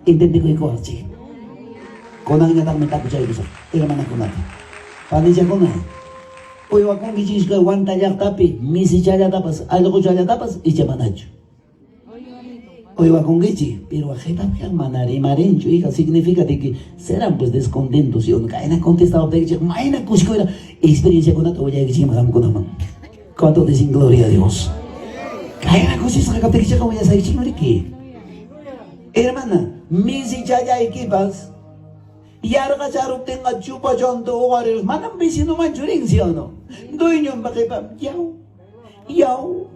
Entendekuykuwaqchik. Kunanñataqmi tapuchaykusaq hermanakunata. Panichakuna, uywakunkichikchu kay Huanta llaqtapi misichallatapas, allquchallatapas icha manachu? Uywakunkichik, pero qhipapqa mana rimarinchu, hija, significa de que serán pues descontentos, ¿sí o no? Kayna contestawaptiykichik, mayna kusikuyra experienciakunata willaykichikman qamkunaman. ¿Cuántos dicen gloria a Dios? Kayna kusisqa kaptikichikqa willasaykichikman riki. Hermana, misichallaykipas yarqacharuptinqa chupachanta uqarirus, manam vecinomanchu rin, ¿sí o no? Dueñonpa qhipan, yaw, yaw,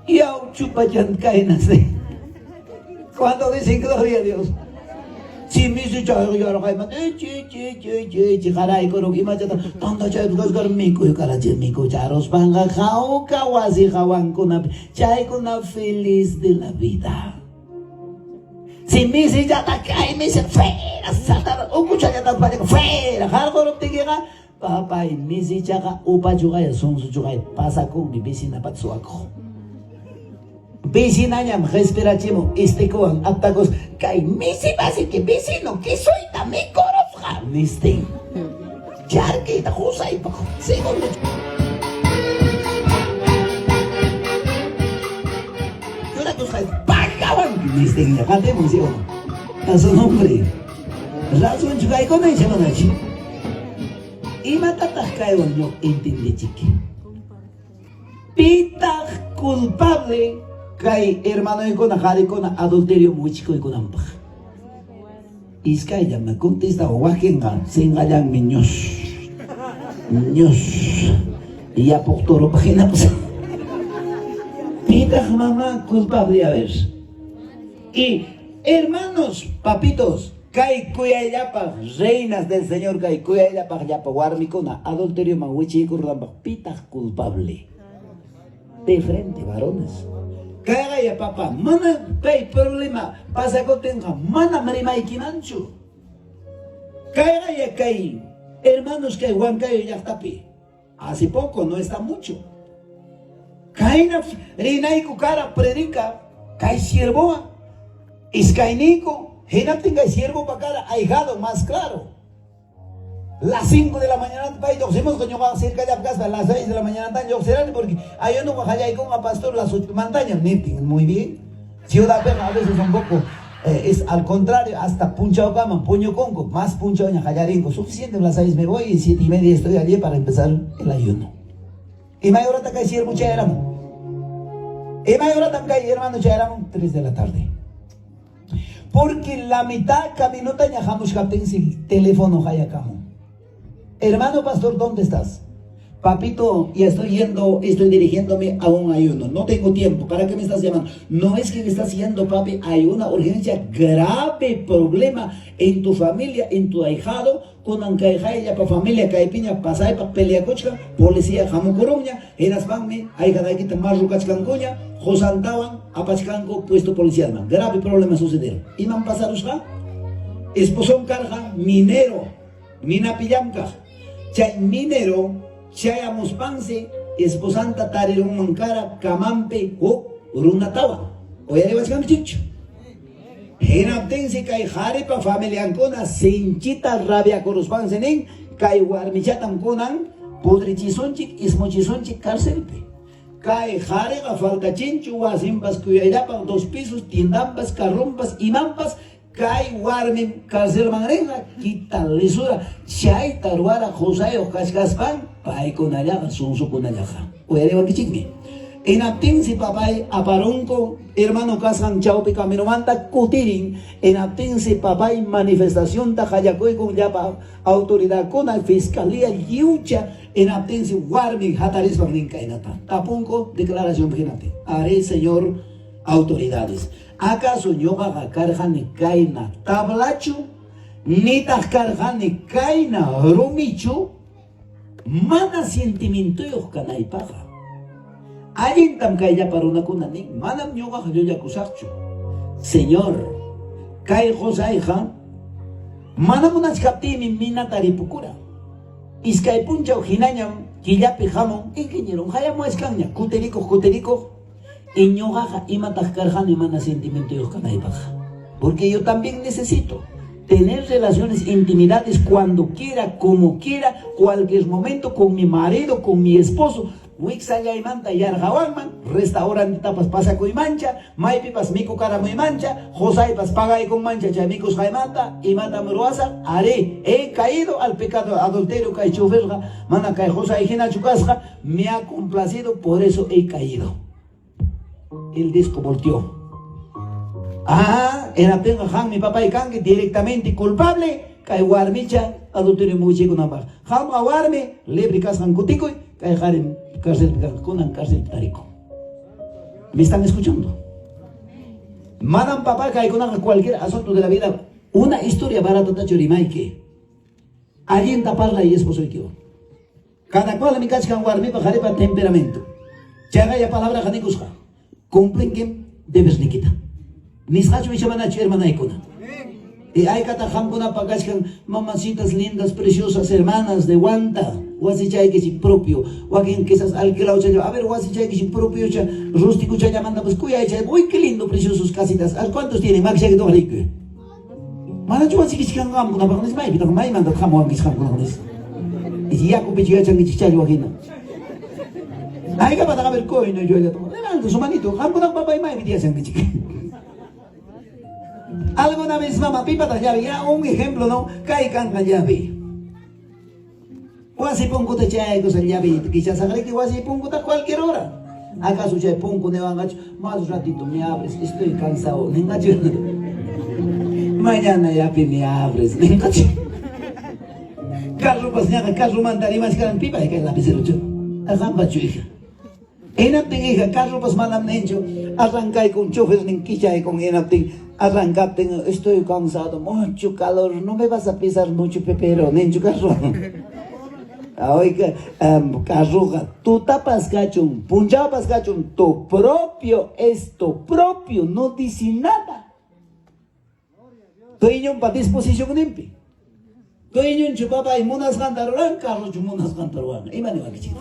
yaw, chupachan kayna, ¿sí? ¿Cuántos dicen gloria a Dios? Si misichayqa yarqaymanta, chi, chi, chi, chi, chi, qaraykuruk, imachata, tantachaypas kachkar mikuykarachik, mikucharuspanqa hawka wasi hawankunapi, chaykuna feliz de la vida. Si misichata kay misi fuera, satana, ukuchallata pariqa fuera, qarquruptikiqa, papay misichaqa upachuqaya, sunsuchuqaya, pasakunmi vecinapata suwakuq. Vecinañam qespirachimun istikuwan aptakus, kay misi masiki vecino quesoyta mikurusqa, nistin. Charkiyta qusaypaq segundo. Churakusqay pagawanki nistinña qatimun, ¿sí o no? A su nombre. Razonchu kaykuna icha manachu? Imatataq kaywan ñuqa entendichiki? Pitaq culpable kay hermanoykuna qarikuna adulterioman wichikuykunanpaq? Iskayllam contestawan, wakinqa sinqallanmi ñus ñus yapuq toropaq hinapas. Pitaq mamá culpable? A ver. Y hermanos, papitos, kay kuyayllapaq reinas del Señor, kay kuyayllapaq llapa warmikuna adulterioman wichiykurunanpaq pitaq culpable? De frente, varones. Kayqa ya papá, mana kay problema pasakuptinqa manam rimaykimanchu. Kayqa ya kay hermanos kay Huancayo llaqtapi. Hace poco, no está mucho. Kayna rinayku kara predica kay siervowan iskayniyku, hinaptin kay siervopa kara ahijado más claro. Las 5 de la mañana pay lluqsimusqa, ñuqaqa cercallapi kaspa las 6 de la mañanatan lluqsirani porque ayunoqa qallaykunqa pastor las 8 mantañam niptin, muy bien. Ciudadpiqa a veces un poco es al contrario, hasta punchawkaman puñukunku, más punchawña qallarinku. Suficiente las 6 me voy y 7 y media estoy allí para empezar el ayuno. Imay horata kay siervo chayaramun? Imay horatam kay hermano chayaramun? 3 de la tarde. Porque la mitad caminotaña hamuchkaptinsi teléfono qayakamun. Hermano pastor, ¿dónde estás? Papito, ya estoy yendo, estoy dirigiéndome a un ayuno. No tengo tiempo. ¿Para qué me estás llamando? No es que me estás yendo, papi. Hay una urgencia, grave problema en tu familia, en tu ahijado. Kunan kay qayllapa familia kaypiña pasaypaq peleakuchkan, policía hamukurunña, hinaspanmi ahijadaykita marrukachkankuña, qosantawan apachkanku puesto policialman. Grave problema sucedieron. Imam pasarusqa? Esposon karqa minero, minapi llamkaq. Chay minero chayamuspansi esposanta tarirunman kara camanpi huk runatawan. Uyariwachkankichikchu? Hinaptinsi kay qaripa familiankuna sinchita rabiakuruspansi nin, kay warmichatam kunan pudrichisunchik, ismuchisunchik carcelpi. Kay qariqa faltachinchu wasinpas kuyayllapaq, dos pisos, tiendanpas, carronpas, imanpas, kay warmim carcelman rinqa, kita lisura, chayta ruwara qusayuq kachkaspan, paykunallaqa, sunsukunallaqa. Uyariwankichikmi. Hinaptinsi papay aparunku hermano kasqan chawpi caminomanta kutirin, hinaptinsi papay manifestacionta qallakuykun llapa autoridadkuna, fiscalía lliwcha, hinaptinsi warmi hatarispan nin kaynata. Tapunku declaracionpi hinaptin, arí señor autoridades, acaso ñuqaqa karqani kayna tablachu, nitaq karqani kayna rumichu? Mana sentimientoyuq kanaypaqqa, allintam kay llapa runakuna nin, manam ñuqaqa llullakusaqchu. Señor, kay qusayqa mana munachkaptiymi minata ripukura. Iskay punchaw hinañam killapi hamun ingenieron hayamuwachkanña, kutirikuq kutirikuq, y ñuqaqa imataq karqani mana sentimientoyuq kanaypaq. Porque yo también necesito tener relaciones, intimidades cuando quiera, como quiera, cualquier momento con mi marido, con mi esposo. Wiksallaymanta yarqawanman, restaurantetapas pasakuymancha, maypipas mikukaramuymancha, qosaypas pagaykunmancha chay mikusqaymanta, imatam ruwasaq? Arí, he caído al pecado adulterio kay choferqa, mana kay qosay hinachu kasqa, me ha complacido, por eso he caído. El disco volteó. Ah, hinaptinqa qammi papay kanki directamente culpable kay warmicha adulterio muchikunanpaq. Qamqa warmi libre kasqan kutikuy, kay qarim carcelpi kanqa, kunan carcelpi tarikun. ¿Me están escuchando? Manam papá kaykunaqa cualquier asunto de la vida, una historia baratatachu rimayki. Allinta parlay esposoykiwan. Cada cualmi kachkan warmipa qaripa temperamento. Chayqaya palabraqa nikusqa. Cumplinkim debernikita. Nisqachu icha manachu hermanaykuna? Y aykataq qamkunapa kachkan mamacitas lindas, preciosas hermanas de Huanta, wasichaykichik propio. Wakin quizás alquilawchalla, a ver wasichaykichik propiocha, rústicochallamantapas kuyaycha, uy qué lindo, preciosos casitas. ¿Cuántos tienen? Makichayki toqariykuy. Manachu wasikichik kanqa qamkunapaq nispa, maypitaq maymantataq hamuwankichik qamkunaqa nispa. Yakupichu yachankichik challwa hina. Haykapataq a ver coño yo levanta su manito, qamkunaqa papay maypi yachankichik. Alguna vez mamá pipataq llave, ya un ejemplo no, kay kanqa llave. Wasi punkuta chayaykusqa llave kichasaqriki wasi punkuta cualquier hora. ¿Acaso chay punku niwanqachu? Más ratito me abres, estoy cansado. Ninqachu? Mañana yapi me abres. Ninqachu? Carropas ñaqa carromanta rimachkaran pipa kay lapicerochu. Qampachu hija. Hinaptin hija, carropas manam ninchu, arrancaykun chofernin kichaykun hinaptin arrancaptin estoy cansado, mucho calor, no me vas a pisar mucho pepero, ninchu carro. Oiga, carroqa tutapas kachun, punchawpas kachun, tu propio es tu propio, no dice nada. Dueñonpa disposicionninpi. Dueñonchu papay munasqanta ruran, carrochu munasqanta ruran. Ima niwankichik?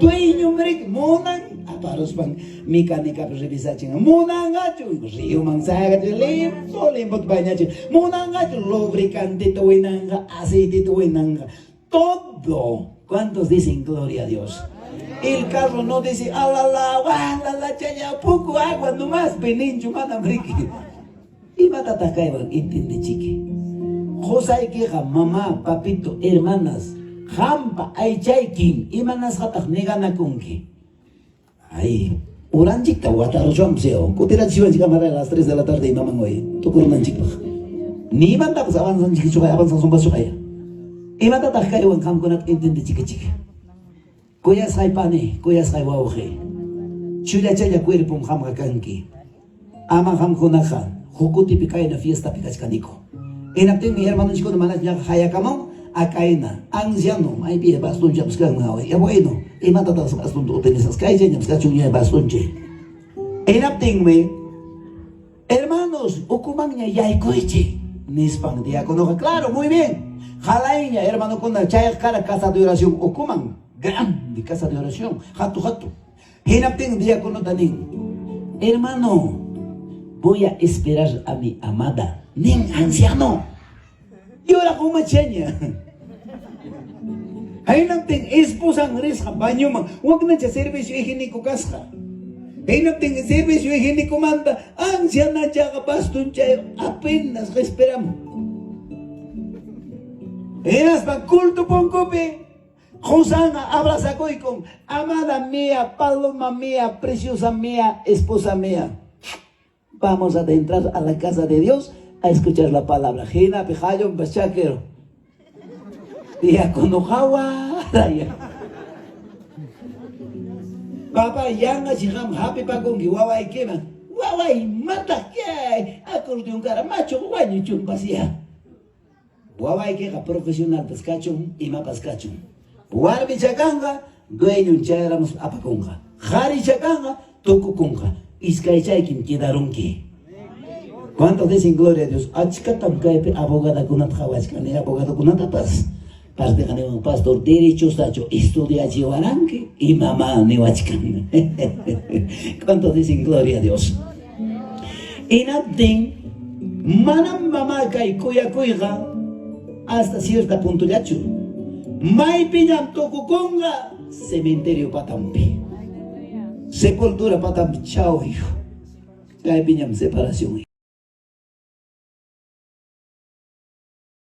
Dueñon riki munan aparuspan mecánicapi revisachin. Munanqachu ríoman saqachin, limpo limpo bañachin. Munanqachu lubricantita winanqa, aceitita winanqa. Todo. ¿Cuántos dicen gloria a Dios? El carro no dice, alala, la chaya, poco agua nomás, peninchu manam riki. Imatataq kaywan entendichiki? Qosaykiqa mamá, papito, hermanas, qampa aychaykin, imanasqataq neganakunki? Ay, uranchikta wataruchwanpas kutirachiwanchik amara a las 3 de la tarde imaman hoy, tukurunanchikpaq. Ni imantapas avanzanchikchu, avanzasunpaschu kaya. Imatataq kaywan qamkunata entendichikichik? Kuyasqay pani, kuyasqay wawqi, chullachalla cuerpom qamqa kanki. Ama qamkunaqa huk kutipi kayna fiestapi kachkaniku. Hinaptinmi hermanonchikkuna mana ñaqa hayakamun, akayna, anciano, maypi bastonchapas kanman, ya bueno, imatataq bastonta utilizas, kaychañapas kachunña bastonche. Hinaptinmi, hermanos, ukumanña yaykuychik, nispan diáconoqa, claro, muy bien, halayña hermanokuna, chayqa kara casa de oración ukuman, grande casa de oración, hatu hatu. Hinaptin diáconota nin, hermano, voy a esperar a mi amada, nin anciano. Yuraq umachaña. Hinaptin esposan risqa bañoman, waknacha servicio higiénico kasqa. Hinaptin servicio higiénicomanta ancianachaqa bastonchay apenas respiramun. Hinaspa culto punkupi qosanqa abrazakuykun, amada mía, paloma mía, preciosa mía, esposa mía. Vamos a adentrar a la casa de Dios a escuchar la palabra. Hinapi qallunpas chakero. Diácono hawaraya. Papá, yanqachi qam hapipakunki wawaykiman. Waway, mataq kay acordeón kara machu wañuchunpas ya. Wawaykiqa profesionalpas kachun, imapas kachun. Warmicha kanqa, dueñon chayaramuspa apakunqa. Qharicha kanqa, tukukunqa. Iskaychaykim quedarunki. ¿Cuántos dicen gloria a Dios? Achkatam kaypi abogadakunata qhawachkani, abogadokunatapas. Partiqa niwan, pastor, derechostachu estudiachiwaranki imamá niwachkan. ¿Cuántos dicen gloria a Dios? Hinaptin, Manam mamá kay kuyakuyqa hasta cierta puntollachu. Maypiñam tukukunqa cementerio patampi. Sepultura patampi. Chao, hijo. Kaypiñam separación, hijo.